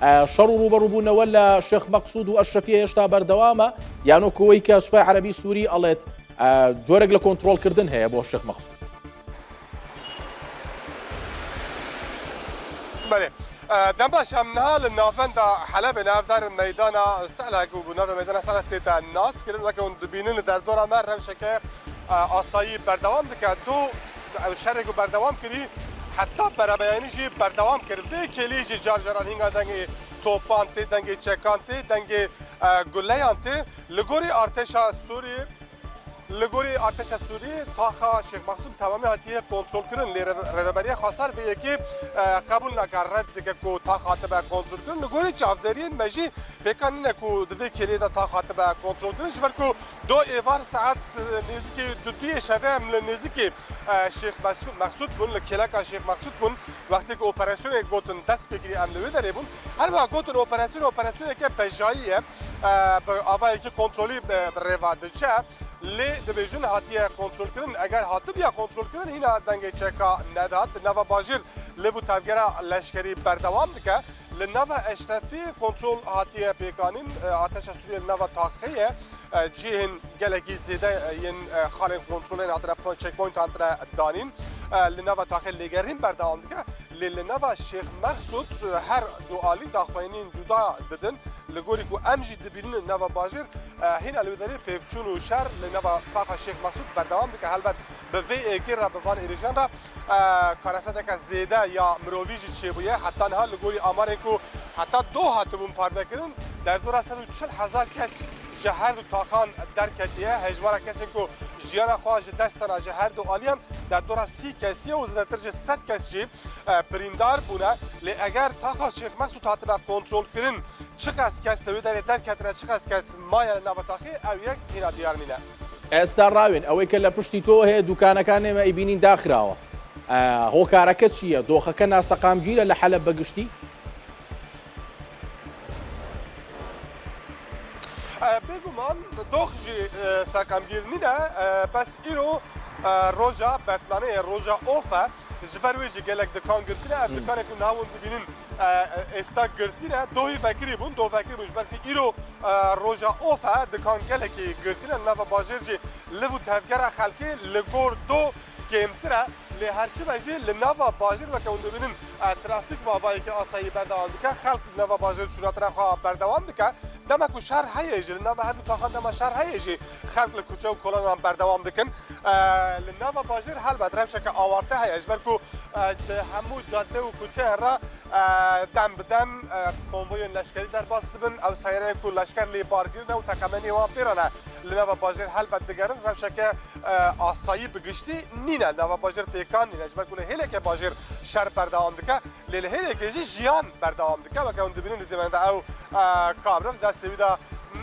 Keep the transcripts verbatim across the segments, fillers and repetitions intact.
ئە، شەڕ و ڕوبەڕووبوونەوە لە شێخ مەقسود و ئەشرەفیە هێشتا بەردەوامە، یان وەکو ئەوەی کە سوپای عەرەبی سووری ئەڵێت، ئە، جۆرێک لە کۆنترۆلکردن هەیە بۆ شێخ مەقسود؟ بەێ. ئە، دەم باش، ئەم نها لە ناوەندا حەلەبێ ناودار مەدانا سەعلە گوو بوو، ناوە مەدانا سەعلە تێدا ناس کردن، وەکە هون دبینن لە دەردۆرا مە ڕەوشەکە ئاسایی بەردەوام دکە. دوو ئەو شەرێک و بەردەوام کردی، حتا بەرەبەیانی ژی بەردەوام کرد. Vê kêlî jî car caran hînga dengê topan tê, dengê çekan tê, dengê, e, guleyan tê. Li gorî artêşa Sûrî, li gorî artêşa Sûrî taxa Şêx Mexsûd temamî hatiye kontrolkirin. Lê reve-, rêveberiya xwesar vê yekê, e, qebûl nake, red dike ku tax hatibe kontrolkirin. Li gorî çavderiyên me jî pêkan nîne ku di vê kêlê de tax hatibe kontrolkirin. Ji ber ku Do êvar saet, e, nêzîkî du duyê şevê em li nêzîkî, e, Şêx Mesû-, Mexsûd bûn, li kêleka Şêx Mexsûd bûn. Wextê ku operasyonê gotin dest pê kirî, em li wê derê bûn. Her wiha gotin operasyon, operasyoneke pejayî ye. E, bi avayekî kontrolî bi, bi rêva diçe. Lê dibêjin hatiye kontrolkirin. Eger hatibiya kontrolkirin, hîna dengê çeka nedihat. Di nava bajêr lêv û tevgera leşkerî berdewam dike. Li nava Eşrefî kontrol hatiye pêkanîn, e, artêşa Sûriyê li nava taxê ye. E, cihên gelekî zêde, e, yên, e, xalên kontrolên hatine po-, checkpoint hatine danîn. E, li nava taxê lêgerîn berdewam dike. Lê li nava Şêx Mexsûd, e, her du alî daxuyaniyên cuda didin. Li gorî ku em jî dibînin li nava bajêr, e, hîna li wê derê pêvçûn û şer li nava taxa Şêx Mexsûd berdewam dike. Helbet bi vê êkê re, bi van êrîşan re, e, kareseteke zêde ya mirovî jî çêbûye. Heta niha li gorî amarên ku heta doh hatibûn parvekirin, derdora sed û çil hezar kes ji her du taxan derketiye. Hejmara kesên ku jiyana xwe ji dest dana ji her du aliyan derdora sî kesî ye û zêdetir ji sed kes jî, e, birîndar bûne. Lê eger taxa Şêx Mexsûd hatibe kontrolkirin, çiqas kes li wê derê derketine, çiqas kes maye li nava taxê, ew yek hîna diyar nîne. ئێستا ڕاوێن، ئەوەی کە لە پشتی تۆ هەیە، دوکانەکان ئێمە ئەیبینین داخراوە. ئە، هۆکارەکە چییە؟ دۆخەکە ناسەقامگیرە لە حەلەب بەگشتی؟ ئە، بێگومان دۆخ jî، ئە، سەقامگیر نینە، ئە، بەس ئیرۆ، ئە، ڕۆژا بەتلانەیە، ڕۆژا ئۆفە. Ji ber wê jî gelek dikan girtine. Ev Hmm. dikanê ku niha hûn dibînin, e, êsta girtî ne, dohî vekirî bûn, doh vekirî bûn. Ji ber ku îro, e, roja of e, dikan gelekî girtî ne. Li nava bajêr jî liv û tevgera xelkê li gor doh kêmtir e. Lê her çi be jî li nava bajêr weke hûn dibînin, e, trafîk bi avayekî asayî berdewam dike. Xelk li nava bajêr çûnatina xwe berdewam dike. Dema ku şer heye jî, li nava her du taxan dema şer heye jî, xelk li kuçe û kolanan berdewam dikin. E, li nava bajêr helbet rewşeke awarte heye, ji ber ku, e, di hemû cadde û kuçeyan re, e, dem bi dem, e, konvoyên leşkerî derbas dibin. Ew seyareyên ku leşker lê bargirine û teqemeniyê wan pê re ne, li nava bajêr helbet digerin. Rewşeke, e, asayî bi giştî nîne. Li nava bajêr pêkan nîne, ji ber ku li hêleke bajêr şer berdewam dike. Lê li hêlekê jî jiyan berdewam dike. Weke hûn dibînin, di dîmenê de ew, e, kabrin destê wî de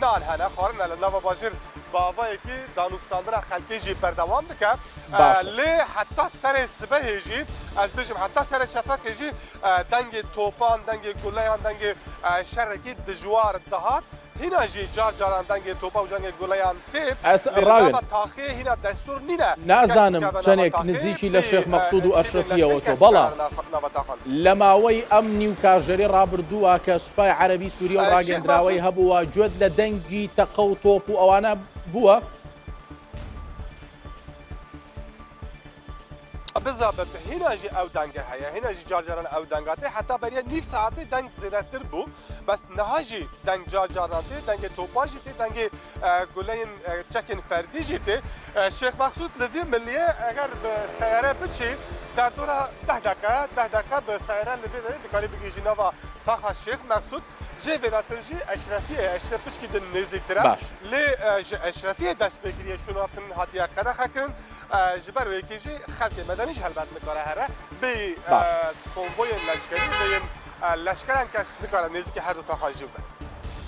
nan hene, xwarin e. Li nava bajêr bi avayekî danûstandina xelkê jî berdewam dike. E, Baş e. Lê heta serê sibehê jî, ez bêjim heta serê şefeqê jî, e, dengê topan, dengê guleyan, dengê, e, şerekî dijwar dihat. Hîna jî car caran dengê topa û dengê guleyan tê. Ez Lê li rawin. nava taxê hîna destûr nîne. Nazanim Kes bikeve nava çenek taxê, nizîkî لە bê, شێخ e, مەقسود و tîmên ئەشرەفیەوە leşkerî تۆ. Bala. Kes bikeve nava, nava taxan. لە ماوەی ئەم نیو کاژێرەی ڕابردووە کە سوپای عەرەبی سووریە و ئە، شێخ ڕاگەندراوەی مەقسود. هەبووە، گوێت لە دەنگی تەقە و تۆپ و ئەوانە بووە؟ Bizabit, hîna jî ew denge heye, hîna jî car caran ew denga tê. Heta beriya nîv saetê deng zêdetir bû. Bes niha jî deng car caran tê, dengê topa jî tê, dengê, e, guleyên, e, çekên ferdî jî tê. E, Şêx Mexsûd li vî miliyê eger bi seyare biçî, derdora deh deqe, deh deqe bi seyare li vê derê dikarî bigihîjî nava taxa Şêx Mexsûd. Jê vêdatir jî Eşrefiyê, Eşref piçkî din nêzîktir e. Baş. Lê, e, ji Eşrefiyê dest pê kiriye şûnatin hatiye qedexekirin. E, ji ber wê yekê jî xelkê medenî jî helbet nikare here. Bê, e, Baş. konvoyên leşkerî, bê yên, e, leşkeran kes nikare nêzîkî her du taxan jî bibe.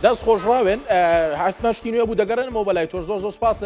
دەست خۆش ڕاوێن، ئە، حتمما شتی نوێ بوو دەگەڕێنمەوە بەلای تۆ، زۆر زۆر سپاس.